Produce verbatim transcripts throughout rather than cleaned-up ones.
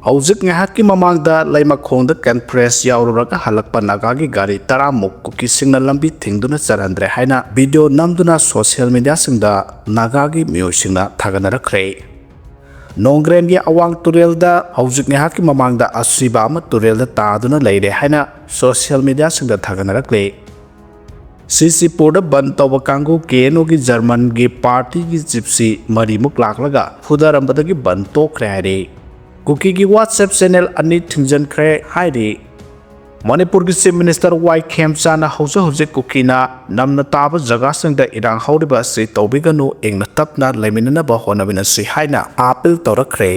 ꯍꯧꯖꯤꯛ ꯉꯥꯏꯍꯥꯛꯀꯤ ꯃꯃꯥꯡꯗ ꯂꯩꯃꯈꯣꯡꯗ conference ꯌꯥꯎꯔꯨꯔꯒ ꯍꯜꯂꯛꯄ ꯅꯥꯒꯥꯒꯤ ꯒꯥꯔꯤ ꯇꯔꯥꯃꯨꯛ ꯀꯨꯀꯤꯁꯤꯡꯅ ꯂꯝꯕꯤ ꯊꯤꯡꯗꯨꯅ ꯆꯠꯍꯟꯗ꯭ꯔꯦ ꯍꯥꯏꯅ video ꯅꯝꯗꯨꯅ social media ꯁꯤꯡꯗ ꯅꯥꯒꯥꯒꯤ ꯃꯤꯑꯣꯏꯁꯤꯡꯅ ꯊꯥꯒꯠꯅꯔꯛꯈ꯭ꯔꯦ꯫ ꯅꯣꯡꯒ꯭ꯔꯦꯟꯒꯤ ꯑꯋꯥꯡ ꯇꯨꯔꯦꯜꯗ ꯍꯧꯖꯤꯛ ꯉꯥꯏꯍꯥꯛꯀꯤ ꯃꯃꯥꯡꯗ ꯑꯁꯤꯕ ꯑꯃ ꯇꯨꯔꯦꯜꯗ ꯇꯥꯗꯨꯅ ꯂꯩꯔꯦ ꯍꯥꯏꯅ social media ꯁꯤꯡꯗ ꯊꯥꯒꯠꯅꯔꯛꯂꯦ꯫ ꯁꯤꯁꯤꯄꯨꯔꯗ ꯕꯟ ꯇꯧꯕ ꯀꯥꯡꯕꯨ KNUꯒꯤ Germanꯒꯤ partyꯒꯤ gypsy ꯃꯔꯤꯃꯨꯛ ꯂꯥꯛꯂꯒ ꯐꯨꯗꯔꯝꯕꯗꯒꯤ ꯕꯟ ꯇꯣꯛꯈ꯭ꯔꯦ ꯍꯥꯏꯔꯦ꯫ ꯀꯨꯀꯤꯒꯤ WhatsApp channel ꯑꯅꯤ ꯊꯤꯡꯖꯤꯟꯈ꯭ꯔꯦ ꯍꯥꯏꯔꯤ꯫ ꯃꯅꯤꯄꯨꯔꯒꯤ Chief Minister ꯋꯥꯏ ꯈꯦꯝꯆꯥꯟꯅ ꯍꯧꯖꯤꯛ ꯍꯧꯖꯤꯛ ꯀꯨꯀꯤꯅ ꯅꯝꯅ ꯇꯥꯕ ꯖꯒꯥꯁꯤꯡꯗ ꯏꯔꯥꯡ ꯍꯧꯔꯤꯕ ꯑꯁꯤ ꯇꯧꯕꯤꯒꯅꯨ, ꯏꯪꯅ ꯇꯞꯅ ꯂꯩꯃꯤꯟꯅꯅꯕ ꯍꯣꯠꯅꯃꯤꯟꯅꯁꯤ ꯍꯥꯏꯅ appeal ꯇꯧꯔꯛꯈ꯭ꯔꯦ꯫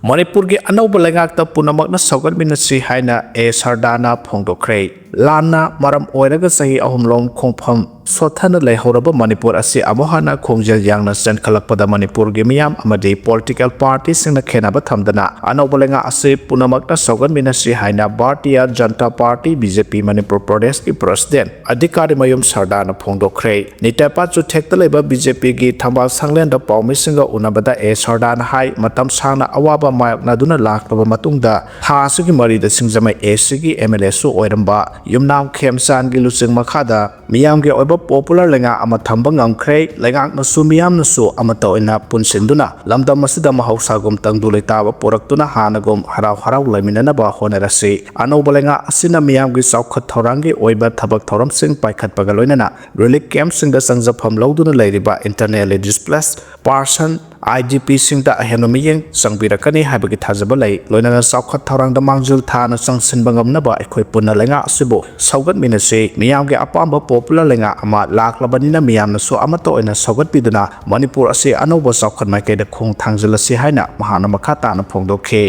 ꯃꯅꯤꯄꯨꯔꯒꯤ ꯑꯅꯧꯕ ꯂꯩꯉꯥꯛꯇ ꯄꯨꯝꯅꯃꯛꯅ ꯁꯧꯒꯠꯃꯤꯟꯅꯁꯤ ꯍꯥꯏꯅ ꯑꯦ ꯁꯔꯗꯥꯅ ꯐꯣꯡꯗꯣꯛꯈ꯭ꯔꯦ꯫ ꯂꯥꯟꯅ ꯃꯔꯝ ꯑꯣꯏꯔꯒ ꯆꯍꯤ ꯑꯍꯨꯝ ꯂꯣꯝ ꯈꯣꯡꯐꯝ ꯁꯣꯠꯊꯅ ꯂꯩꯍꯧꯔꯕ ꯃꯅꯤꯄꯨꯔ ꯑꯁꯤ ꯑꯃꯨꯛ ꯍꯟꯅ ꯈꯣꯡꯖꯦꯜ ꯌꯥꯡꯅ ꯆꯦꯟꯈꯠꯂꯛꯄꯗ ꯃꯅꯤꯄꯨꯔꯒꯤ ꯃꯤꯌꯥꯝ ꯑꯃꯗꯤ political partyꯁꯤꯡꯅ ꯈꯦꯟꯅꯕ ꯊꯝꯗꯅ ꯑꯅꯧꯕ ꯂꯩꯉꯥꯛ ꯑꯁꯤ ꯄꯨꯝꯅꯃꯛꯅ ꯁꯧꯒꯠꯃꯤꯟꯅꯁꯤ ꯍꯥꯏꯅ ꯚꯥꯔꯇꯤꯌ ꯖꯅꯇꯥ ꯄꯥꯔꯇꯤ, BJP, ꯃꯅꯤꯄꯨꯔ ꯄ꯭ꯔꯗꯦꯁꯀꯤ president ꯑꯙꯤꯀꯥꯔꯤ ꯃꯌꯨꯝ ꯁꯔꯗꯥꯅ ꯐꯣꯡꯗꯣꯛꯈ꯭ꯔꯦ꯫ ꯅꯤꯇꯦꯄꯥ ꯆꯨꯊꯦꯛꯇ ꯂꯩꯕ BJPꯒꯤ ꯊꯝꯕꯥꯜ ꯁꯪꯂꯦꯟꯗ ꯄꯥꯎꯃꯤꯁꯤꯡꯒ ꯎꯅꯕꯗ ꯑꯦ ꯁꯔꯗꯥꯅ ꯍꯥꯏ, ꯃꯇꯝ ꯁꯥꯡꯅ ꯑꯋꯥꯕ ꯃꯥꯌꯣꯛꯅꯗꯨꯅ ꯂꯥꯛꯂꯕ ꯃꯇꯨꯡꯗ ꯊꯥ ꯑꯁꯤꯒꯤ ꯃꯔꯤꯗ ꯁꯤꯡꯖꯃꯩ ACꯒꯤ MLAꯁꯨ ꯑꯣꯏꯔꯝꯕ ꯌꯨꯝꯅꯥꯝ ꯈꯦꯝꯆꯥꯟꯒꯤ ꯂꯨꯆꯤꯡ ꯃꯈꯥꯗ ꯃꯤꯌꯥꯝꯒꯤ ꯑꯣꯏꯕ popular ꯂꯩꯉꯥꯛ ꯑꯃ ꯊꯝꯕ ꯉꯝꯈ꯭ꯔꯦ꯫ ꯂꯩꯉꯥꯛꯅꯁꯨ ꯃꯤꯌꯥꯝꯅꯁꯨ ꯑꯃꯠꯇ ꯑꯣꯏꯅ ꯄꯨꯟꯁꯤꯟꯗꯨꯅ ꯂꯝꯗꯝ ꯑꯁꯤꯗ ꯃꯍꯧꯁꯥꯒꯨꯝ ꯇꯪꯗꯨ ꯂꯩꯇꯥꯕ ꯄꯨꯔꯛꯇꯨꯅ ꯍꯥꯟꯅꯒꯨꯝ ꯍꯔꯥꯎ ꯍꯔꯥꯎ ꯂꯩꯃꯤꯟꯅꯅꯕ ꯍꯣꯠꯅꯔꯁꯤ꯫ ꯑꯅꯧꯕ ꯂꯩꯉꯥꯛ ꯑꯁꯤꯅ ꯃꯤꯌꯥꯝꯒꯤ ꯆꯥꯎꯈꯠ ꯊꯧꯔꯥꯡꯒꯤ ꯑꯣꯏꯕ ꯊꯕꯛ ꯊꯧꯔꯝꯁꯤꯡ ꯄꯥꯏꯈꯠꯄꯒ ꯂꯣꯏꯅꯅ relief campꯁꯤꯡꯗ ꯆꯪꯖꯐꯝ ꯂꯧꯗꯨꯅ ꯂꯩꯔꯤꯕ internally displaced person, IDPꯁꯤꯡꯗ ꯑꯍꯦꯟꯕ ꯃꯤꯠꯌꯦꯡ ꯆꯪꯕꯤꯔꯛꯀꯅꯤ ꯍꯥꯏꯕꯒꯤ ꯊꯥꯖꯕ ꯂꯩ꯫ ꯂꯣꯏꯅꯅ ꯆꯥꯎꯈꯠ ꯊꯧꯔꯥꯡꯗ ꯃꯥꯡꯖꯤꯜ ꯊꯥꯅ ꯆꯪꯁꯤꯟꯕ ꯉꯝꯅꯕ ꯑꯩꯈꯣꯏ ꯄꯨꯟꯅ ꯂꯩꯉꯥꯛ ꯑꯁꯤꯕꯨ ꯁꯧꯒꯠꯃꯤꯟꯅꯁꯤ꯫ ꯃꯤꯌꯥꯝꯒꯤ ꯑꯄꯥꯝꯕ popular ꯂꯩꯉꯥꯛ ꯑꯃ ꯂꯥꯛꯂꯕꯅꯤꯅ ꯃꯤꯌꯥꯝꯅꯁꯨ ꯑꯃꯠꯇ ꯑꯣꯏꯅ ꯁꯧꯒꯠꯄꯤꯗꯨꯅ ꯃꯅꯤꯄꯨꯔ ꯑꯁꯤ ꯑꯅꯧꯕ ꯆꯥꯎꯈꯠ ꯃꯥꯏꯀꯩꯗ ꯈꯣꯡ ꯊꯥꯡꯖꯤꯜꯂꯁꯤ ꯍꯥꯏꯅ ꯃꯍꯥꯛꯅ ꯃꯈꯥ ꯇꯥꯅ ꯐꯣꯡꯗꯣꯛꯈꯤ꯫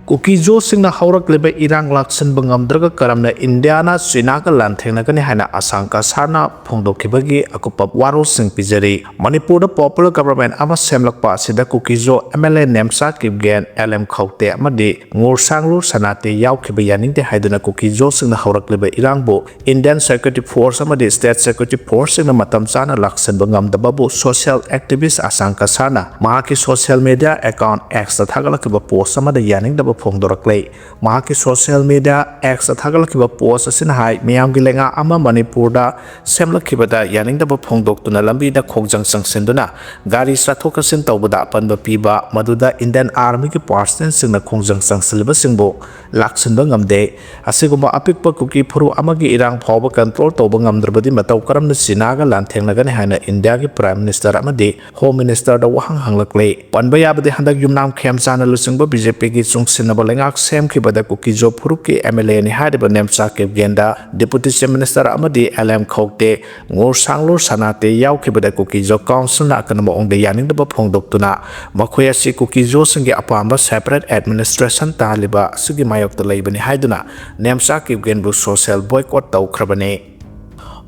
ꯀꯨꯀꯤꯖꯣꯁꯤꯡꯅ ꯍꯧꯔꯛꯂꯤꯕ ꯏꯔꯥꯡ ꯂꯥꯛꯁꯤꯟꯕ ꯉꯝꯗ꯭ꯔꯒ ꯀꯔꯝꯅ ꯏꯟꯗꯤꯌꯥꯅ ꯆꯤꯅꯥꯒ ꯂꯥꯟꯊꯦꯡꯅꯒꯅꯤ ꯍꯥꯏꯅ ꯑꯁꯥꯡꯀ ꯁꯥꯔꯅ ꯐꯣꯡꯗꯣꯛꯈꯤꯕꯒꯤ ꯑꯀꯨꯞꯄ ꯋꯥꯔꯣꯜꯁꯤꯡ ꯄꯤꯖꯔꯤ꯫ ꯃꯅꯤꯄꯨꯔꯗ popular government ꯑꯃ ꯁꯦꯝꯂꯛꯄ ꯑꯁꯤꯗ ꯀꯨꯀꯤꯖꯣ MLA ꯅꯦꯝꯆꯥ ꯀꯤꯞꯒꯦꯟ, LM ꯈꯧꯇꯦ ꯑꯃꯗꯤ ꯉꯣꯔꯁꯥꯡꯂꯨ ꯁꯅꯥꯇꯦ ꯌꯥꯎꯈꯤꯕ ꯌꯥꯅꯤꯡꯗꯦ ꯍꯥꯏꯗꯨꯅ ꯀꯨꯀꯤꯖꯣꯁꯤꯡꯅ ꯍꯧꯔꯛꯂꯤꯕ ꯏꯔꯥꯡꯕꯨ Indian Security Force ꯑꯃꯗꯤ State Security Forceꯁꯤꯡꯅ ꯃꯇꯝ ꯆꯥꯅ ꯂꯥꯛꯁꯤꯟꯕ ꯉꯝꯗꯕꯕꯨ social activist ꯑꯁꯥꯡꯀ ꯁꯥꯔꯅ ꯃꯍꯥꯛꯀꯤ social media account Xꯇ ꯊꯥꯒꯠꯂꯛꯈꯤꯕ post ꯑꯃꯗ ꯌꯥꯅꯤꯡꯗꯕ ꯐꯣꯡꯗꯣꯔꯛꯂꯦ꯫ ꯃꯍꯥꯛꯀꯤ social media Xꯇ ꯊꯥꯒꯠꯂꯛꯈꯤꯕ post ꯑꯁꯤꯅ ꯍꯥꯏ, ꯃꯤꯌꯥꯝꯒꯤ ꯂꯩꯉꯥꯛ ꯑꯃ ꯃꯅꯤꯄꯨꯔꯗ ꯁꯦꯝꯂꯛꯈꯤꯕꯗ ꯌꯥꯅꯤꯡꯗꯕ ꯐꯣꯡꯗꯣꯛꯇꯨꯅ ꯂꯝꯕꯤꯗ ꯈꯣꯡꯖꯪ ꯆꯪꯁꯤꯟꯗꯨꯅ ꯒꯥꯔꯤ ꯆꯠꯊꯣꯛ ꯆꯠꯁꯤꯟ ꯇꯧꯕꯗ ꯑꯄꯟꯕ ꯄꯤꯕ, ꯃꯗꯨꯗ Indian Armyꯒꯤ personnelꯁꯤꯡꯅ ꯈꯣꯡꯖꯪ ꯆꯪꯁꯤꯜꯂꯤꯕꯁꯤꯡꯕꯨ ꯂꯥꯛꯁꯤꯟꯕ ꯉꯝꯗꯦ꯫ ꯑꯁꯤꯒꯨꯝꯕ ꯑꯄꯤꯛꯄ ꯀꯨꯀꯤ ꯐꯨꯔꯨꯞ ꯑꯃꯒꯤ ꯏꯔꯥꯡ ꯐꯥꯎꯕ control ꯇꯧꯕ ꯉꯝꯗ꯭ꯔꯕꯗꯤ ꯃꯇꯧ ꯀꯔꯝꯅ ꯆꯤꯅꯥꯒ ꯂꯥꯟꯊꯦꯡꯅꯒꯅꯤ ꯍꯥꯏꯅ ꯏꯟꯗꯤꯌꯥꯒꯤ Prime Minister ꯑꯃꯗꯤ Home Ministerꯗ ꯋꯥꯍꯪ ꯍꯪꯂꯛꯂꯦ꯫ ꯄꯟꯕ ꯌꯥꯕꯗꯤ ꯍꯟꯗꯛ ꯌꯨꯝꯅꯥꯝ ꯈꯦꯝꯆꯥꯅ ꯂꯨꯆꯤꯡꯕ BJPꯒꯤ ꯆꯨꯡꯁꯤꯟꯅꯕ ꯂꯩꯉꯥꯛ ꯁꯦꯝꯈꯤꯕꯗ ꯀꯨꯀꯤꯖꯣ ꯐꯨꯔꯨꯞꯀꯤ MLAꯅꯤ ꯍꯥꯏꯔꯤꯕ ꯅꯦꯝꯆꯥ ꯀꯤꯞꯒꯦꯟꯗ Deputy Chief Minister ꯑꯃꯗꯤ LM ꯈꯧꯇꯦ, ꯉꯣꯔꯁꯥꯡꯂꯨ ꯁꯅꯥꯇꯦ ꯌꯥꯎꯈꯤꯕꯗ ꯀꯨꯀꯤꯖꯣ Councilꯅ ꯑꯀꯟꯕ ꯃꯑꯣꯡꯗ ꯌꯥꯅꯤꯡꯗꯕ ꯐꯣꯡꯗꯣꯛꯇꯨꯅ ꯃꯈꯣꯏ ꯑꯁꯤ ꯀꯨꯀꯤꯖꯣꯁꯤꯡꯒꯤ ꯑꯄꯥꯝꯕ separate administration ꯇꯥꯍꯜꯂꯤꯕ ꯑꯁꯤꯒꯤ ꯃꯥꯌꯣꯛꯇ ꯂꯩꯕꯅꯤ ꯍꯥꯏꯗꯨꯅ ꯅꯦꯝꯆꯥ ꯀꯤꯞꯒꯦꯟꯕꯨ social boycott ꯇꯧꯈ꯭ꯔꯕꯅꯤ꯫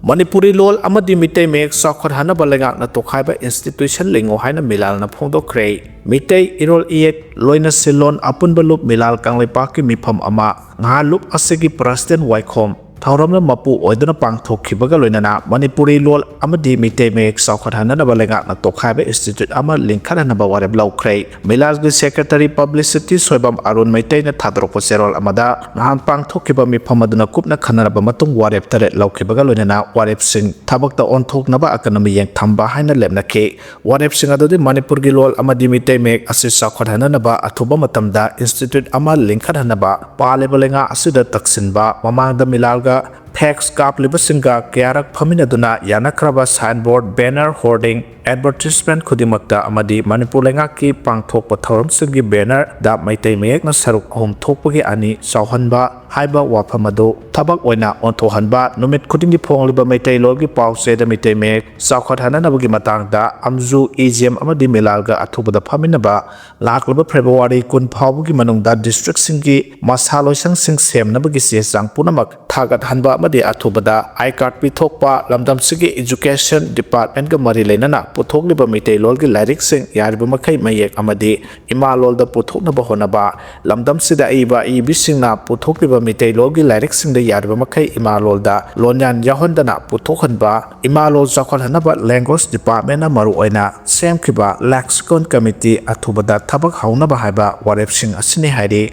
ꯃꯅꯤꯄꯨꯔꯤ ꯂꯣꯜ ꯑꯃꯗꯤ ꯃꯤꯇꯩ ꯃꯌꯦꯛ ꯆꯥꯎꯈꯠꯍꯟꯅꯕ ꯂꯩꯉꯥꯛꯅ ꯇꯣꯈꯥꯏꯕ institution ꯂꯤꯡꯉꯨ ꯍꯥꯏꯅ ꯃꯤꯂꯥꯜꯅ ꯐꯣꯡꯗꯣꯛꯈ꯭ꯔꯦ꯫ ꯃꯤꯇꯩ ꯏꯔꯣꯜ ꯏꯌꯦꯛ ꯂꯣꯏꯅ ꯁꯤꯜꯂꯣꯟ ꯑꯄꯨꯟꯕ ꯂꯨꯞ ꯃꯤꯂꯥꯜ ꯀꯪꯂꯩꯄꯥꯛꯀꯤ ꯃꯤꯐꯝ ꯑꯃ ꯉꯍꯥꯟ ꯂꯨꯞ ꯑꯁꯤꯒꯤ President ꯋꯥꯏꯈꯣꯝ ꯊꯧꯔꯝꯅ ꯃꯄꯨ ꯑꯣꯏꯗꯨꯅ ꯄꯥꯡꯊꯣꯛꯈꯤꯕꯒ ꯂꯣꯏꯅꯅ ꯃꯅꯤꯄꯨꯔꯤ ꯂꯣꯜ ꯑꯃꯗꯤ ꯃꯤꯇꯩ ꯃꯌꯦꯛ ꯆꯥꯎꯈꯠꯍꯟꯅꯅꯕ ꯂꯩꯉꯥꯛꯅ ꯇꯣꯈꯥꯏꯕ institute ꯑꯃ ꯂꯤꯡꯈꯠꯍꯟꯅꯕ ꯋꯥꯔꯦꯞ ꯂꯧꯈ꯭ꯔꯦ꯫ ꯃꯤꯂꯥꯜꯒꯤ secretary publicity ꯁꯣꯏꯕꯝ ꯑꯔꯨꯟ ꯃꯩꯇꯩꯅ ꯊꯥꯗꯣꯔꯛꯄ ꯆꯦꯔꯣꯜ ꯑꯃꯗ ꯅꯍꯥꯟ ꯄꯥꯡꯊꯣꯛꯈꯤꯕ ꯃꯤꯐꯝ ꯑꯗꯨꯅ ꯀꯨꯞꯅ ꯈꯟꯅꯔꯕ ꯃꯇꯨꯡ ꯋꯥꯔꯦꯞ ꯇꯔꯦꯠ ꯂꯧꯈꯤꯕꯒ ꯂꯣꯏꯅꯅ ꯋꯥꯔꯦꯞꯁꯤꯡ ꯊꯕꯛꯇ ꯑꯣꯟꯊꯣꯛꯅꯕ ꯑꯀꯟꯕ ꯃꯤꯠꯌꯦꯡ ꯊꯝꯕ ꯍꯥꯏꯅ ꯂꯦꯞꯅꯈꯤ꯫ ꯋꯥꯔꯦꯞꯁꯤꯡ ꯑꯗꯨꯗꯤ ꯃꯅꯤꯄꯨꯔꯒꯤ ꯂꯣꯜ ꯑꯃꯗꯤ ꯃꯤꯇꯩ ꯃꯌꯦꯛ ꯑꯁꯤ ꯆꯥꯎꯈꯠꯍꯟꯅꯅꯕ ꯑꯊꯨꯕ ꯃꯇꯝꯗ institute ꯑꯃ ꯂꯤꯡꯈꯠꯍꯟꯅꯕ ꯄꯥꯜꯂꯤꯕ ꯂꯩꯉꯥꯛ ꯑꯁꯤꯗ ꯇꯛꯁꯤꯟꯕ, ꯃꯃꯥꯡꯗ ꯃꯤꯂꯥꯜꯒ ꯐ꯭ꯂꯦꯛꯁ ꯀꯥꯞꯂꯤꯕꯁꯤꯡꯒ ꯀꯌꯥꯔꯛ ꯐꯝꯃꯤꯟꯅꯗꯨꯅ ꯌꯥꯅꯈ꯭ꯔꯕ ꯁꯥꯏꯟꯕꯣꯔꯗ, ꯕꯦꯅꯔ, ꯍꯣꯔꯗꯤꯡ, ꯑꯦꯗꯚꯔꯇꯤꯁꯃꯦꯟꯠ ꯈꯨꯗꯤꯡꯃꯛꯇ ꯑꯃꯗꯤ ꯃꯅꯤꯄꯨꯔ ꯂꯩꯉꯥꯛꯀꯤ ꯄꯥꯡꯊꯣꯛꯄ ꯊꯧꯔꯝꯁꯤꯡꯒꯤ ꯕꯦꯅꯔꯗ ꯃꯩꯇꯩ ꯃꯌꯦꯛꯅ ꯁꯔꯨꯛ ꯑꯍꯨꯝ ꯊꯣꯛꯄꯒꯤ ꯑꯅꯤ ꯆꯥꯎꯍꯟꯕ ꯍꯥꯏꯕ ꯋꯥꯐꯝ ꯑꯗꯨ ꯊꯕꯛ ꯑꯣꯏꯅ ꯑꯣꯟꯊꯣꯛꯍꯟꯕ, ꯅꯨꯃꯤꯠ ꯈꯨꯗꯤꯡꯒꯤ ꯐꯣꯡꯂꯤꯕ ꯃꯩꯇꯩꯂꯣꯟꯒꯤ ꯄꯥꯎ ꯆꯦꯗ ꯃꯩꯇꯩ ꯃꯌꯦꯛ ꯆꯥꯎꯈꯠꯍꯟꯅꯅꯕꯒꯤ ꯃꯇꯥꯡꯗ ꯑꯝꯖꯨ, ꯏꯖꯦꯝ ꯑꯃꯗꯤ ꯃꯤꯂꯥꯜꯒ ꯑꯊꯨꯕꯗ ꯐꯝꯃꯤꯟꯅꯕ, ꯂꯥꯛꯂꯤꯕ ꯐꯦꯕ꯭ꯔꯨꯋꯥꯔꯤ ꯀꯨꯟ ꯐꯥꯎꯕꯒꯤ ꯃꯅꯨꯡꯗ ꯗꯤꯁꯇ꯭ꯔꯤꯛꯁꯤꯡꯒꯤ ꯃꯁꯥ ꯂꯣꯏꯁꯪꯁꯤꯡ ꯁꯦꯝꯅꯕꯒꯤ ꯆꯦ ꯆꯥꯡ ꯄꯨꯝꯅꯃꯛ ꯊꯥꯒꯠꯍꯟꯕ ꯑꯃꯗꯤ ꯑꯊꯨꯕꯗ ꯑꯥꯏ ꯀꯥꯔꯗ ꯄꯤꯊꯣꯛꯄ, ꯂꯝꯗꯝꯁꯤꯒꯤ ꯏꯖꯨꯀꯦꯁꯟ ꯗꯤꯄꯥꯔꯠꯃꯦꯟꯠꯀ ꯃꯔꯤ ꯂꯩꯅꯅ ꯄꯨꯊꯣꯛꯂꯤꯕ ꯃꯩꯇꯩꯂꯣꯟꯒꯤ ꯂꯥꯏꯔꯤꯛꯁꯤꯡ ꯌꯥꯔꯤꯕ ꯃꯈꯩ ꯃꯌꯦꯛ ꯑꯃꯗꯤ ꯏꯃꯥ ꯂꯣꯜꯗ ꯄꯨꯊꯣꯛꯅꯕ ꯍꯣꯠꯅꯕ, ꯂꯝꯗꯝꯁꯤꯗ ꯑꯏꯕ ꯑꯏꯕꯤꯁꯤꯡꯅ ꯄꯨꯊꯣꯛꯂꯤꯕ ꯃꯩꯇꯩꯂꯣꯟꯒꯤ ꯂꯥꯏꯔꯤꯛꯁꯤꯡꯗ ꯌꯥꯔꯤꯕ ꯃꯈꯩ ꯏꯃꯥ ꯂꯣꯜꯗ ꯂꯣꯟꯌꯥꯟ ꯌꯥꯎꯍꯟꯗꯅ ꯄꯨꯊꯣꯛꯍꯟꯕ, ꯏꯃꯥ ꯂꯣꯜ ꯆꯥꯎꯈꯠꯍꯟꯅꯕ ꯂꯦꯡꯒ꯭ꯋꯦꯖ ꯗꯤꯄꯥꯔꯠꯃꯦꯟꯅ ꯃꯔꯨꯑꯣꯏꯅ ꯁꯦꯝꯈꯤꯕ ꯂꯦꯛꯁꯤꯀꯣꯟ ꯀꯃꯤꯇꯤ ꯑꯊꯨꯕꯗ ꯊꯕꯛ ꯍꯧꯅꯕ ꯍꯥꯏꯕ ꯋꯥꯔꯦꯞꯁꯤꯡ ꯑꯁꯤꯅꯤ ꯍꯥꯏꯔꯤ꯫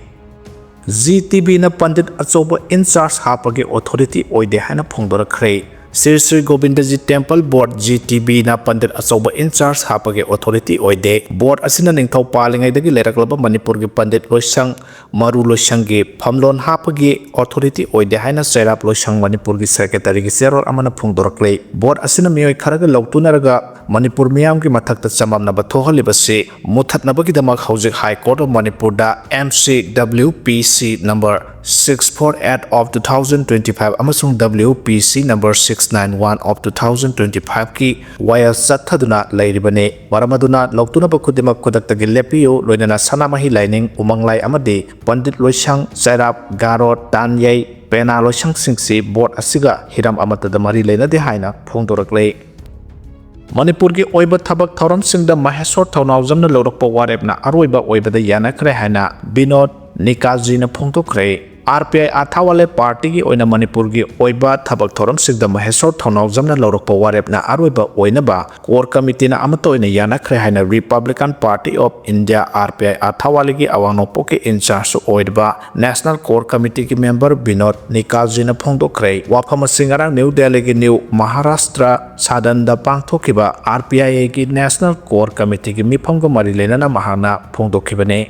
ꯖꯤ ꯇꯤ ꯕꯤꯅ ꯄꯟꯗꯤꯠ ꯑꯆꯧꯕ ꯏꯟꯆꯥꯔꯖ ꯍꯥꯞꯄꯒꯤ ꯑꯣꯊꯣꯔꯤꯇꯤ ꯑꯣꯏꯗꯦ ꯍꯥꯏꯅ ꯐꯣꯡꯗꯣꯔꯛꯈ꯭ꯔꯦ꯫ ꯁ꯭ꯔꯤ ꯁ꯭ꯔꯤ ꯒꯣꯕꯤꯟꯗꯖꯤ ꯇꯦꯝꯄꯜ ꯕꯣꯔꯗ, ꯖꯤ ꯇꯤ ꯕꯤꯅ ꯄꯟꯗꯤꯠ ꯑꯆꯧꯕ ꯏꯟꯆꯥꯔꯖ ꯍꯥꯞꯄꯒꯤ ꯑꯣꯊꯣꯔꯤꯇꯤ ꯑꯣꯏꯗꯦ꯫ ꯕꯣꯔꯗ ꯑꯁꯤꯅ ꯅꯤꯡꯊꯧ ꯄꯥꯜꯂꯤꯉꯩꯗꯒꯤ ꯂꯩꯔꯛꯂꯕ ꯃꯅꯤꯄꯨꯔꯒꯤ ꯄꯟꯗꯤꯠ ꯂꯣꯏꯁꯪ, ꯃꯔꯨ ꯂꯣꯏꯁꯪꯒꯤ ꯐꯝꯂꯣꯟ ꯍꯥꯞꯄꯒꯤ ꯑꯣꯊꯣꯔꯤꯇꯤ ꯑꯣꯏꯗꯦ ꯍꯥꯏꯅ ꯆꯩꯔꯥꯞ ꯂꯣꯏꯁꯪ ꯃꯅꯤꯄꯨꯔꯒꯤ ꯁꯦꯀ꯭ꯔꯦꯇꯔꯤꯒꯤ ꯆꯦꯔꯣꯜ ꯑꯃꯅ ꯐꯣꯡꯗꯣꯔꯛꯂꯦ꯫ ꯕꯣꯔꯗ ꯑꯁꯤꯅ ꯃꯤꯑꯣꯏ ꯈꯔꯒ ꯂꯧꯇꯨꯅꯔꯒ ꯃꯅꯤꯄꯨꯔ ꯃꯤꯌꯥꯝꯒꯤ ꯃꯊꯛꯇ ꯆꯃꯝꯅꯕ ꯊꯣꯛꯍꯜꯂꯤꯕꯁꯤ ꯃꯨꯊꯠꯅꯕꯒꯤꯗꯃꯛ ꯍꯧꯖꯤꯛ High Court of ꯃꯅꯤꯄꯨꯔꯗ M C W P C number six four eight of two thousand twenty-five ꯑꯃꯁꯨꯡ W P C number six nine one of two thousand twenty-five ꯀꯤ ꯋꯥꯌꯦꯜ ꯆꯠꯊꯗꯨꯅ ꯂꯩꯔꯤꯕꯅꯤ꯫ ꯃꯔꯝ ꯑꯗꯨꯅ ꯂꯧꯇꯨꯅꯕ ꯈꯨꯗꯤꯡꯃꯛ ꯈꯨꯗꯛꯇꯒꯤ ꯂꯦꯞꯄꯤꯌꯨ, ꯂꯣꯏꯅꯅ ꯁꯅꯥꯃꯍꯤ ꯂꯥꯏꯅꯤꯡ, ꯎꯃꯪꯂꯥꯏ ꯑꯃꯗꯤ ꯄꯟꯗꯤꯠ ꯂꯣꯏꯁꯪ, ꯆꯩꯔꯥꯞ, ꯒꯥꯔꯣ, ꯇꯥꯟꯌꯩ, ꯄꯦꯅꯥ ꯂꯣꯏꯁꯪꯁꯤꯡꯁꯤ ꯕꯣꯔꯗ ꯑꯁꯤꯒ ꯍꯤꯔꯝ ꯑꯃꯠꯇꯗ ꯃꯔꯤ ꯂꯩꯅꯗꯦ ꯍꯥꯏꯅ ꯐꯣꯡꯗꯣꯔꯛꯂꯦ꯫ ꯃꯅꯤꯄꯨꯔꯒꯤ ꯑꯣꯏꯕ ꯊꯕꯛ ꯊꯧꯔꯝꯁꯤꯡꯗ ꯃꯍꯦꯁꯣꯔ ꯊꯧꯅꯥꯎꯖꯝꯅ ꯂꯧꯔꯛꯄ ꯋꯥꯔꯦꯞꯅ ꯑꯔꯣꯏꯕ ꯑꯣꯏꯕꯗ ꯌꯥꯅꯈ꯭ꯔꯦ ꯍꯥꯏꯅ ꯕꯤꯅꯣꯗ ꯅꯤꯀꯥꯖꯤꯅ ꯐꯣꯡꯗꯣꯛꯈ꯭ꯔꯦ꯫ ꯑꯥꯔ ꯄꯤ ꯑꯥꯏ ꯑꯥꯊꯥꯋꯥꯂꯦ ꯄꯥꯔꯇꯤꯒꯤ ꯑꯣꯏꯅ ꯃꯅꯤꯄꯨꯔꯒꯤ ꯑꯣꯏꯕ ꯊꯕꯛ ꯊꯧꯔꯝꯁꯤꯡꯗ ꯃꯍꯦꯁꯣꯔ ꯊꯧꯅꯥꯎꯖꯝꯅ ꯂꯧꯔꯛꯄ ꯋꯥꯔꯦꯞꯅ ꯑꯔꯣꯏꯕ ꯑꯣꯏꯅꯕ ꯀꯣꯔ ꯀꯃꯤꯇꯤꯅ ꯑꯃꯠꯇ ꯑꯣꯏꯅ ꯌꯥꯅꯈ꯭ꯔꯦ ꯍꯥꯏꯅ Republican Party of India, R P I, ꯑꯥꯊꯥꯋꯥꯂꯤꯒꯤ ꯑꯋꯥꯡ ꯅꯣꯡꯄꯣꯛꯀꯤ ꯏꯟꯆꯥꯔꯖ ꯑꯣꯏꯔꯤꯕ ꯅꯦꯁꯅꯦꯜ ꯀꯣꯔ ꯀꯃꯤꯇꯤꯒꯤ ꯃꯦꯝꯕꯔ ꯕꯤꯅꯣꯗ ꯅꯤꯀꯥꯖꯤꯅ ꯐꯣꯡꯗꯣꯛꯈ꯭ꯔꯦ꯫ ꯋꯥꯐꯝ ꯑꯁꯤ ꯉꯔꯥꯡ ꯅ꯭ꯌꯨ ꯗꯦꯜꯂꯤꯒꯤ ꯅ꯭ꯌꯨ ꯃꯍꯥꯔꯥꯁꯇ꯭ꯔ ꯁꯥꯗꯟꯗ ꯄꯥꯡꯊꯣꯛꯈꯤꯕ ꯑꯥꯔ ꯄꯤ ꯑꯥꯏ ꯑꯦꯒꯤ ꯅꯦꯁꯅꯦꯜ ꯀꯣꯔ ꯀꯃꯤꯇꯤꯒꯤ ꯃꯤꯐꯝꯒ ꯃꯔꯤ ꯂꯩꯅꯅ ꯃꯍꯥꯛꯅ ꯐꯣꯡꯗꯣꯛꯈꯤꯕꯅꯤ꯫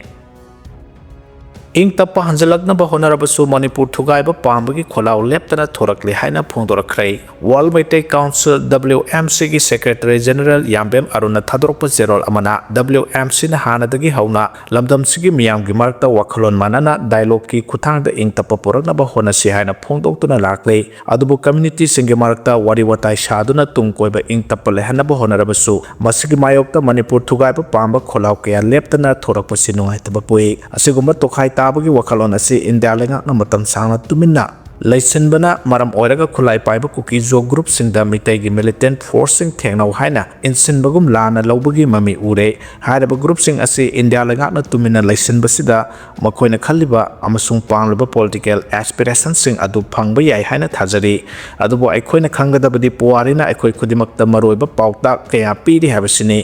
ꯏꯪ ꯇꯞꯄ ꯍꯟꯖꯤꯜꯂꯛꯅꯕ ꯍꯣꯠꯅꯔꯕꯁꯨ ꯃꯅꯤꯄꯨꯔ ꯊꯨꯒꯥꯏꯕ ꯄꯥꯝꯕꯒꯤ ꯈꯣꯜꯂꯥꯎ ꯂꯦꯞꯇꯅ ꯊꯣꯔꯛꯂꯤ ꯍꯥꯏꯅ ꯐꯣꯡꯗꯣꯔꯛꯈ꯭ꯔꯦ꯫ World Meitei Council, W M C, ꯒꯤ Secretary General ꯌꯥꯝꯕꯦꯝ ꯑꯔꯨꯟꯅ ꯊꯥꯗꯣꯔꯛꯄ ꯆꯦꯔꯣꯜ ꯑꯃꯅ, W M C ꯅ ꯍꯥꯟꯅꯗꯒꯤ ꯍꯧꯅ ꯂꯝꯗꯝꯁꯤꯒꯤ ꯃꯤꯌꯥꯝꯒꯤ ꯃꯔꯛꯇ ꯋꯥꯈꯜꯂꯣꯟ ꯃꯥꯟꯅꯅ dialogue ꯀꯤ ꯈꯨꯠꯊꯥꯡꯗ ꯏꯪ ꯇꯞꯄ ꯄꯨꯔꯛꯅꯕ ꯍꯣꯠꯅꯁꯤ ꯍꯥꯏꯅ ꯐꯣꯡꯗꯣꯛꯇꯨꯅ ꯂꯥꯛꯂꯤ꯫ ꯑꯗꯨꯕꯨ community ꯁꯤꯡꯒꯤ ꯃꯔꯛꯇ ꯋꯥꯔꯤ ꯋꯥꯇꯥꯏ ꯁꯥꯗꯨꯅ ꯇꯨꯡ ꯀꯣꯏꯕ ꯏꯪ ꯇꯞꯄ ꯂꯩꯍꯟꯅꯕ ꯍꯣꯠꯅꯔꯕꯁꯨ, ꯃꯁꯤꯒꯤ ꯃꯥꯌꯣꯛꯇ ꯃꯅꯤꯄꯨꯔ ꯊꯨꯒꯥꯏꯕ ꯄꯥꯝꯕ ꯈꯣꯜꯂꯥꯎ ꯀꯌꯥ ꯂꯦꯞꯇꯅ ꯊꯣꯔꯛꯄꯁꯤ ꯅꯨꯡꯉꯥꯏꯇꯕ ꯄꯣꯛꯏ꯫ ꯑꯁꯤꯒꯨꯝꯕ ꯇꯣꯈꯥꯏ ꯇꯥꯕꯒꯤ ꯋꯥꯈꯜꯂꯣꯟ ꯑꯁꯤ ꯏꯟꯗꯤꯌꯥ ꯂꯩꯉꯥꯛꯅ ꯃꯇꯝ ꯁꯥꯡꯅ ꯇꯨꯃꯤꯟꯅ ꯂꯩꯁꯤꯟꯕꯅ ꯃꯔꯝ ꯑꯣꯏꯔꯒ ꯈꯨꯠꯂꯥꯏ ꯄꯥꯏꯕ ꯀꯨꯀꯤ-ꯖꯣ group ꯁꯤꯡꯗ ꯃꯤꯇꯩꯒꯤ militant force ꯁꯤꯡ ꯊꯦꯡꯅꯧ ꯍꯥꯏꯅ ꯏꯟꯁꯤꯟꯕꯒꯨꯝ ꯂꯥꯟꯅ ꯂꯧꯕꯒꯤ ꯃꯃꯤ ꯎꯔꯦ꯫ ꯍꯥꯏꯔꯤꯕ group ꯁꯤꯡ ꯑꯁꯤ ꯏꯟꯗꯤꯌꯥ ꯂꯩꯉꯥꯛꯅ ꯇꯨꯃꯤꯟꯅ ꯂꯩꯁꯤꯟꯕꯁꯤꯗ ꯃꯈꯣꯏꯅ ꯈꯜꯂꯤꯕ ꯑꯃꯁꯨꯡ ꯄꯥꯝꯂꯤꯕ political aspiration ꯁꯤꯡ ꯑꯗꯨ ꯐꯪꯕ ꯌꯥꯏ ꯍꯥꯏꯅ ꯊꯥꯖꯔꯤ꯫ ꯑꯗꯨꯕꯨ ꯑꯩꯈꯣꯏꯅ ꯈꯪꯒꯗꯕꯗꯤ ꯄꯨꯋꯥꯔꯤꯅ ꯑꯩꯈꯣꯏ ꯈꯨꯗꯤꯡꯃꯛꯇ ꯃꯔꯨꯑꯣꯏꯕ ꯄꯥꯎꯇꯥꯛ ꯀꯌꯥ ꯄꯤꯔꯤ ꯍꯥꯏꯕꯁꯤꯅꯤ꯫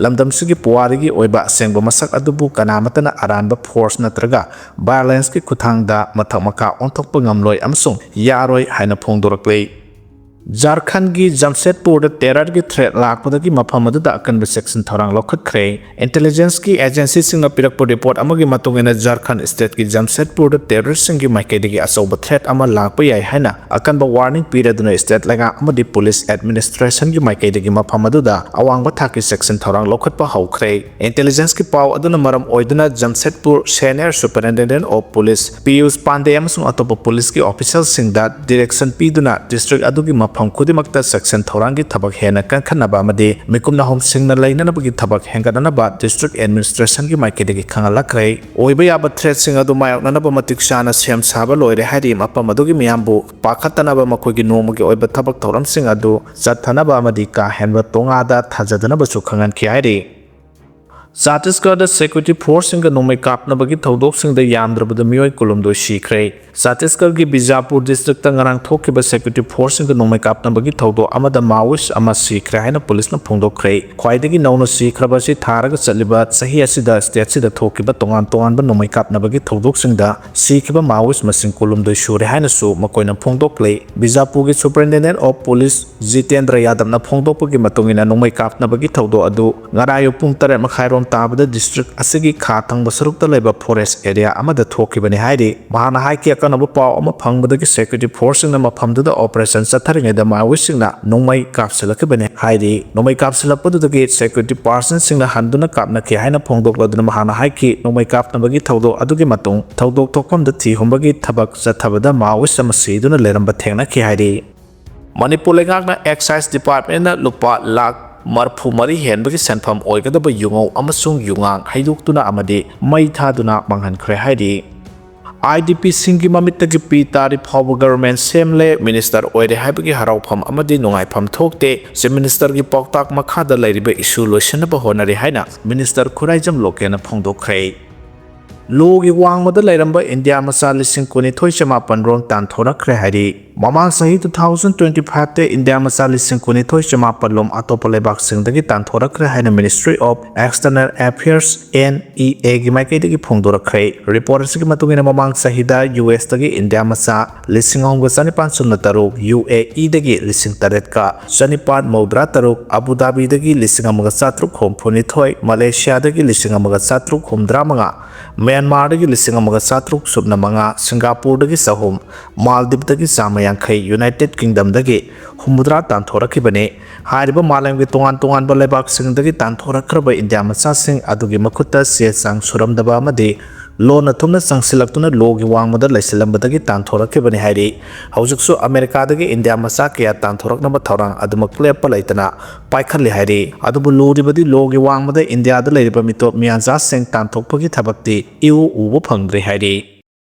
ꯂꯝꯗꯝꯁꯤꯒꯤ ꯄꯨꯋꯥꯔꯤꯒꯤ ꯑꯣꯏꯕ ꯑꯁꯦꯡꯕ ꯃꯁꯛ ꯑꯗꯨꯕꯨ ꯀꯅꯥꯃꯠꯇꯅ ꯑꯔꯥꯟꯕ force ꯅꯠꯇ꯭ꯔꯒ violence ꯀꯤ ꯈꯨꯠꯊꯥꯡꯗ ꯃꯊꯛ ꯃꯈꯥ ꯑꯣꯟꯊꯣꯛꯄ ꯉꯝꯂꯣꯏ ꯑꯃꯁꯨꯡ ꯌꯥꯔꯣꯏ ꯍꯥꯏꯅ ꯐꯣꯡꯗꯣꯔꯛꯂꯤ꯫ ꯖꯥꯔꯈꯟꯒꯤ ꯖꯝꯁꯦꯗꯄꯨꯔꯗ terror ꯒꯤ threat ꯂꯥꯛꯄꯗꯒꯤ ꯃꯐꯝ ꯑꯗꯨꯗ ꯑꯀꯟꯕ ꯆꯦꯛꯁꯤꯟ ꯊꯧꯔꯥꯡ ꯂꯧꯈꯠꯈ꯭ꯔꯦ꯫ Intelligence ꯀꯤ agency ꯁꯤꯡꯅ ꯄꯤꯔꯛꯄ report ꯑꯃꯒꯤ ꯃꯇꯨꯡ ꯏꯟꯅ, ꯖꯥꯔꯈꯟ state ꯀꯤ ꯖꯝꯁꯦꯗꯄꯨꯔꯗ terrorist ꯁꯤꯡꯒꯤ ꯃꯥꯏꯀꯩꯗꯒꯤ ꯑꯆꯧꯕ threat ꯑꯃ ꯂꯥꯛꯄ ꯌꯥꯏ ꯍꯥꯏꯅ ꯑꯀꯟꯕ warning ꯄꯤꯔꯗꯨꯅ state ꯂꯩꯉꯥꯛ ꯑꯃꯗꯤ police administration ꯒꯤ ꯃꯥꯏꯀꯩꯗꯒꯤ ꯃꯐꯝ ꯑꯗꯨꯗ ꯑꯋꯥꯡꯕ ꯊꯥꯛꯀꯤ ꯆꯦꯛꯁꯤꯟ ꯊꯧꯔꯥꯡ ꯂꯧꯈꯠꯄ ꯍꯧꯈ꯭ꯔꯦ꯫ Intelligence ꯀꯤ ꯄꯥꯎ ꯑꯗꯨꯅ ꯃꯔꯝ ꯑꯣꯏꯗꯨꯅ ꯖꯝꯁꯦꯗꯄꯨꯔ Senior Superintendent of Police Piyush ꯄꯥꯟꯗꯦ ꯑꯃꯁꯨꯡ ꯑꯇꯣꯞꯄ police ꯀꯤ official ꯁꯤꯡꯗ direction ꯄꯤꯗꯨꯅ district ꯑꯗꯨꯒꯤ ꯃꯐꯝ ꯈꯨꯗꯤꯡꯃꯛꯇ ꯆꯦꯛꯁꯤꯟ ꯊꯧꯔꯥꯡꯒꯤ ꯊꯕꯛ ꯍꯦꯟꯅ ꯀꯟꯈꯠꯅꯕ ꯑꯃꯗꯤ ꯃꯤꯀꯨꯞ ꯅꯥꯍꯨꯝꯁꯤꯡꯅ ꯂꯩꯅꯅꯕꯒꯤ ꯊꯕꯛ ꯍꯦꯟꯒꯠꯅꯅꯕ district administration ꯒꯤ ꯃꯥꯏꯀꯩꯗꯒꯤ ꯈꯪꯍꯜꯂꯛꯈ꯭ꯔꯦ꯫ ꯑꯣꯏꯕ ꯌꯥꯕ threat ꯁꯤꯡ ꯑꯗꯨ ꯃꯥꯌꯣꯛꯅꯅꯕ ꯃꯇꯤꯛ ꯆꯥꯅ ꯁꯦꯝ ꯁꯥꯕ ꯂꯣꯏꯔꯦ ꯍꯥꯏꯔꯤ꯫ ꯃꯐꯝ ꯑꯗꯨꯒꯤ ꯃꯤꯌꯥꯝꯕꯨ ꯄꯥꯈꯠꯇꯅꯕ ꯃꯈꯣꯏꯒꯤ ꯅꯣꯡꯃꯒꯤ ꯑꯣꯏꯕ ꯊꯕꯛ ꯊꯧꯔꯝꯁꯤꯡ ꯑꯗꯨ ꯆꯠꯊꯅꯕ ꯑꯃꯗꯤ ꯀꯥ ꯍꯦꯟꯕ ꯇꯣꯉꯥꯟꯗ ꯊꯥꯖꯗꯅꯕꯁꯨ ꯈꯪꯍꯟꯈꯤ ꯍꯥꯏꯔꯤ꯫ ꯆꯇꯤꯁꯒꯔꯗ security force ꯁꯤꯡꯒ ꯅꯣꯡꯃꯩ ꯀꯥꯞꯅꯕꯒꯤ ꯊꯧꯗꯣꯛꯁꯤꯡꯗ ꯌꯥꯝꯗ꯭ꯔꯕꯗ ꯃꯤꯑꯣꯏ ꯀꯨꯟꯍꯨꯝꯗꯣꯏ ꯁꯤꯈ꯭ꯔꯦ꯫ ꯆꯇꯤꯁꯒꯔꯒꯤ ꯕꯤꯖꯥꯄꯨꯔ district ꯇ ꯉꯔꯥꯡ ꯊꯣꯛꯈꯤꯕ security force ꯁꯤꯡꯒ ꯅꯣꯡꯃꯩ ꯀꯥꯞꯅꯕꯒꯤ ꯊꯧꯗꯣꯛ ꯑꯃꯗ Maoist ꯑꯃ ꯁꯤꯈ꯭ꯔꯦ ꯍꯥꯏꯅ police ꯅ ꯐꯣꯡꯗꯣꯛꯈ꯭ꯔꯦ꯫ ꯈ꯭ꯋꯥꯏꯗꯒꯤ ꯅꯧꯅ ꯁꯤꯈ꯭ꯔꯕ ꯑꯁꯤ ꯊꯥꯔꯒ ꯆꯠꯂꯤꯕ ꯆꯍꯤ ꯑꯁꯤꯗ state ꯁꯤꯗ ꯊꯣꯛꯈꯤꯕ ꯇꯣꯉꯥꯟ ꯇꯣꯉꯥꯟꯕ ꯅꯣꯡꯃꯩ ꯀꯥꯞꯅꯕꯒꯤ ꯊꯧꯗꯣꯛꯁꯤꯡꯗ ꯁꯤꯈꯤꯕ Maoist ꯃꯁꯤꯡ ꯀꯨꯟꯍꯨꯝꯗꯣꯏ ꯁꯨꯔꯦ ꯍꯥꯏꯅꯁꯨ ꯃꯈꯣꯏꯅ ꯐꯣꯡꯗꯣꯛꯂꯦ꯫ ꯕꯤꯖꯥꯄꯨꯔꯒꯤ Superintendent of Police ꯖꯤꯇꯦꯟꯗ꯭ꯔ ꯌꯥꯗꯕꯅ ꯐꯣꯡꯗꯣꯛꯄꯒꯤ ꯃꯇꯨꯡ ꯏꯟꯅ, ꯅꯣꯡꯃꯩ ꯀꯥꯞꯅꯕꯒꯤ ꯊꯧꯗꯣꯛ ꯑꯗꯨ ꯉꯔꯥꯏꯌꯨ ꯄꯨꯡ ꯇꯔꯦꯠ ꯃꯈꯥꯏ ꯔꯣꯝ ꯇꯥꯕꯗ ꯗꯤꯁꯇ꯭ꯔꯤꯛ ꯑꯁꯤꯒꯤ ꯈꯥ ꯊꯪꯕ ꯁꯔꯨꯛꯇ ꯂꯩꯕ ꯐꯣꯔꯦꯁ ꯑꯦꯔꯤꯌꯥ ꯑꯃꯗ ꯊꯣꯛꯈꯤꯕꯅꯤ ꯍꯥꯏꯔꯤ꯫ ꯃꯍꯥꯛꯅ ꯍꯥꯏꯈꯤ, ꯑꯀꯟꯕ ꯄꯥꯎ ꯑꯃ ꯐꯪꯕꯗꯒꯤ ꯁꯦꯀ꯭ꯌꯨꯔꯤꯇꯤ ꯐꯣꯔꯁꯁꯤꯡꯅ ꯃꯐꯝꯗꯨꯗ ꯑꯣꯄꯔꯦꯁꯟ ꯆꯠꯊꯔꯤꯉꯩꯗ ꯃꯥꯑꯣꯏꯁꯤꯡꯅ ꯅꯣꯡꯃꯩ ꯀꯥꯞꯁꯤꯜꯂꯛꯈꯤꯕꯅꯤ ꯍꯥꯏꯔꯤ꯫ ꯅꯣꯡꯃꯩ ꯀꯥꯞꯁꯤꯜꯂꯛꯄꯗꯨꯗꯒꯤ ꯁꯦꯀ꯭ꯌꯨꯔꯤꯇꯤ ꯄꯥꯔꯁꯟꯁꯤꯡꯅ ꯍꯟꯗꯨꯅ ꯀꯥꯞꯅꯈꯤ ꯍꯥꯏꯅ ꯐꯣꯡꯗꯣꯛꯂꯗꯨꯅ ꯃꯍꯥꯛꯅ ꯍꯥꯏꯈꯤ, ꯅꯣꯡꯃꯩ ꯀꯥꯞꯅꯕꯒꯤ ꯊꯧꯗꯣꯛ ꯑꯗꯨꯒꯤ ꯃꯇꯨꯡ ꯊꯧꯗꯣꯛ ꯊꯣꯛꯐꯝꯗ ꯊꯤ ꯍꯨꯝꯕꯒꯤ ꯊꯕꯛ ꯆꯠꯊꯕꯗ ꯃꯥꯑꯣꯏꯁ ꯑꯃ ꯁꯤꯗꯨꯅ ꯂꯩꯔꯝꯕ ꯊꯦꯡꯅꯈꯤ ꯍꯥꯏꯔꯤ꯫ ꯃꯅꯤꯄꯨꯔ ꯂꯩꯉꯥꯛꯅ ꯑꯦꯛꯁꯥꯏꯁ ꯗꯤꯄꯥꯔꯠꯃꯦꯟꯅ ꯂꯨꯄꯥ ꯂꯥꯈ ꯃꯔꯤꯐꯨ ꯃꯔꯤ ꯍꯦꯟꯕꯒꯤ ꯁꯦꯟꯐꯝ ꯑꯣꯏꯒꯗꯕ ꯌꯨꯉꯧ ꯑꯃꯁꯨꯡ ꯌꯨꯉꯥꯡ ꯍꯩꯗꯣꯛꯇꯨꯅ ꯑꯃꯗꯤ ꯃꯩ ꯊꯥꯗꯨꯅ ꯃꯥꯡꯍꯟꯈ꯭ꯔꯦ ꯍꯥꯏꯔꯤ꯫ ꯑꯥꯏ ꯗꯤ ꯄꯤꯁꯤꯡꯒꯤ ꯃꯃꯤꯠꯇꯒꯤ ꯄꯤ ꯇꯥꯔꯤ ꯐꯥꯎꯕ ꯒꯚꯔꯟꯃꯦꯟ ꯁꯤ ꯑꯦꯝ ꯂꯦ ꯃꯤꯅꯤꯁꯇꯔ ꯑꯣꯏꯔꯦ ꯍꯥꯏꯕꯒꯤ ꯍꯔꯥꯎꯐꯝ ꯑꯃꯗꯤ ꯅꯨꯡꯉꯥꯏꯐꯝ ꯊꯣꯛꯇꯦ꯫ ꯆꯤꯐ ꯃꯤꯅꯤꯁꯇꯔꯒꯤ ꯄꯥꯎꯇꯥꯛ ꯃꯈꯥꯗ ꯂꯩꯔꯤꯕ ꯏꯁꯨ ꯂꯣꯏꯁꯤꯟꯅꯕ ꯍꯣꯠꯅꯔꯤ ꯍꯥꯏꯅ ꯃꯤꯅꯤꯁꯇꯔ ꯈꯨꯔꯥꯏꯖꯝ ꯂꯣꯀꯦꯟꯅ ꯐꯣꯡꯗꯣꯛꯈ꯭ꯔꯦ꯫ ꯂꯣꯒꯤ ꯋꯥꯡꯃꯗ ꯂꯩꯔꯝꯕ ꯏꯟꯗꯤꯌꯥ ꯃꯆꯥ ꯂꯤꯁꯤꯡ ꯀꯨꯟꯅꯤꯊꯣꯏ ꯆꯃꯥꯄꯟ ꯔꯣꯝ ꯇꯥꯟꯊꯣꯔꯛꯈ꯭ꯔꯦ ꯍꯥꯏꯔꯤ꯫ ꯃꯃꯥꯡ ꯆꯍꯤ two thousand twenty fiveꯇ ꯏꯟꯗꯤꯌꯥ ꯃꯆꯥ ꯂꯤꯁꯤꯡ ꯀꯨꯟꯅꯤꯊꯣꯏ ꯆꯃꯥꯄꯟ ꯂꯣꯝ ꯑꯇꯣꯞꯄ ꯂꯩꯕꯥꯛꯁꯤꯡꯗꯒꯤ ꯇꯥꯟꯊꯣꯔꯛꯈ꯭ꯔꯦ ꯍꯥꯏꯅ Ministry of External Affairs, N E Aꯒꯤ ꯃꯥꯏꯀꯩꯗꯒꯤ ꯐꯣꯡꯗꯣꯔꯛꯈ꯭ꯔꯦ꯫ ꯔꯤꯄꯣꯔꯠ ꯑꯁꯤꯒꯤ ꯃꯇꯨꯡ ꯏꯟꯅ, ꯃꯃꯥꯡ ꯆꯍꯤꯗ ꯌꯨ ꯑꯦꯁꯇꯒꯤ ꯏꯟꯗꯤꯌꯥ ꯃꯆꯥ ꯂꯤꯁꯤꯡ ꯑꯍꯨꯝꯒ ꯆꯅꯤꯄꯥꯟ ꯁꯨꯞꯅ ꯇꯔꯨꯛ, ꯌꯨ ꯑꯦ ꯏꯗꯒꯤ ꯂꯤꯁꯤꯡ ꯇꯔꯦꯠꯀ ꯆꯅꯤꯄꯥꯟ ꯃꯧꯗ꯭ꯔꯥ ꯇꯔꯨꯛ, ꯑꯕꯨ ꯙꯥꯕꯤꯗꯒꯤ ꯂꯤꯁꯤꯡ ꯑꯃꯒ ꯆꯥꯇ꯭ꯔꯨꯛ ꯍꯨꯝꯐꯨ ꯅꯤꯊꯣꯏ, ꯃꯂꯦꯁꯤꯌꯥꯗꯒꯤ ꯂꯤꯁꯤꯡ ꯑꯃꯒ ꯆꯥꯇ꯭ꯔꯨꯛ ꯍꯨꯝꯗ꯭ꯔꯥ ꯃꯉꯥ, ꯃ꯭ꯌꯥꯟꯃꯥꯔꯗꯒꯤ ꯂꯤꯁꯤꯡ ꯑꯃꯒ ꯆꯥꯇ꯭ꯔꯨꯛ ꯁꯨꯞꯅ ꯃꯉꯥ, ꯁꯤꯡꯒꯥꯄꯨꯔꯗꯒꯤ ꯆꯍꯨꯝ, ꯃꯥꯜꯗꯤꯞꯇꯒꯤ ꯆꯥꯝꯃ ꯌꯥꯡꯈꯩ, ꯌꯨꯅꯥꯏꯇꯦꯠ ꯀꯤꯡꯗꯝꯗꯒꯤ ꯍꯨꯝꯐꯨꯇꯔꯥ ꯇꯥꯟꯊꯣꯔꯛꯈꯤꯕꯅꯤ꯫ ꯍꯥꯏꯔꯤꯕ ꯃꯥꯂꯦꯝꯒꯤ ꯇꯣꯉꯥꯟ ꯇꯣꯉꯥꯟꯕ ꯂꯩꯕꯥꯛꯁꯤꯡꯗꯒꯤ ꯇꯥꯟꯊꯣꯔꯛꯈ꯭ꯔꯕ ꯏꯟꯗꯤꯌꯥ ꯃꯆꯥꯁꯤꯡ ꯑꯗꯨꯒꯤ ꯃꯈꯨꯠꯇ ꯆꯦ ꯆꯥꯡ ꯁꯨꯔꯝꯗꯕ ꯑꯃꯗꯤ ꯂꯣꯟꯅ ꯊꯨꯝꯅ ꯆꯪꯁꯤꯜꯂꯛꯇꯨꯅ ꯂꯣꯒꯤ ꯋꯥꯡꯃꯗ ꯂꯩꯁꯤꯜꯂꯝꯕꯗꯒꯤ ꯇꯥꯟꯊꯣꯔꯛꯈꯤꯕꯅꯤ ꯍꯥꯏꯔꯤ꯫ ꯍꯧꯖꯤꯛꯁꯨ ꯑꯃꯦꯔꯤꯀꯥꯗꯒꯤ ꯏꯟꯗꯤꯌꯥ ꯃꯆꯥ ꯀꯌꯥ ꯇꯥꯟꯊꯣꯔꯛꯅꯕ ꯊꯧꯔꯥꯡ ꯑꯗꯨꯃꯛ ꯂꯦꯞꯄ ꯂꯩꯇꯅ ꯄꯥꯏꯈꯠꯂꯤ ꯍꯥꯏꯔꯤ꯫ ꯑꯗꯨꯕꯨ ꯂꯨꯔꯤꯕꯗꯤ ꯂꯣꯒꯤ ꯋꯥꯡꯃꯗ ꯏꯟꯗꯤꯌꯥꯗ ꯂꯩꯔꯤꯕ ꯃꯤꯇꯣꯞ ꯃꯤꯌꯥꯟꯆꯥꯁꯤꯡ ꯇꯥꯟꯊꯣꯛꯄꯒꯤ ꯊꯕꯛꯇꯤ ꯏꯎ ꯎꯕ ꯐꯪꯗ꯭ꯔꯤ ꯍꯥꯏꯔꯤ꯫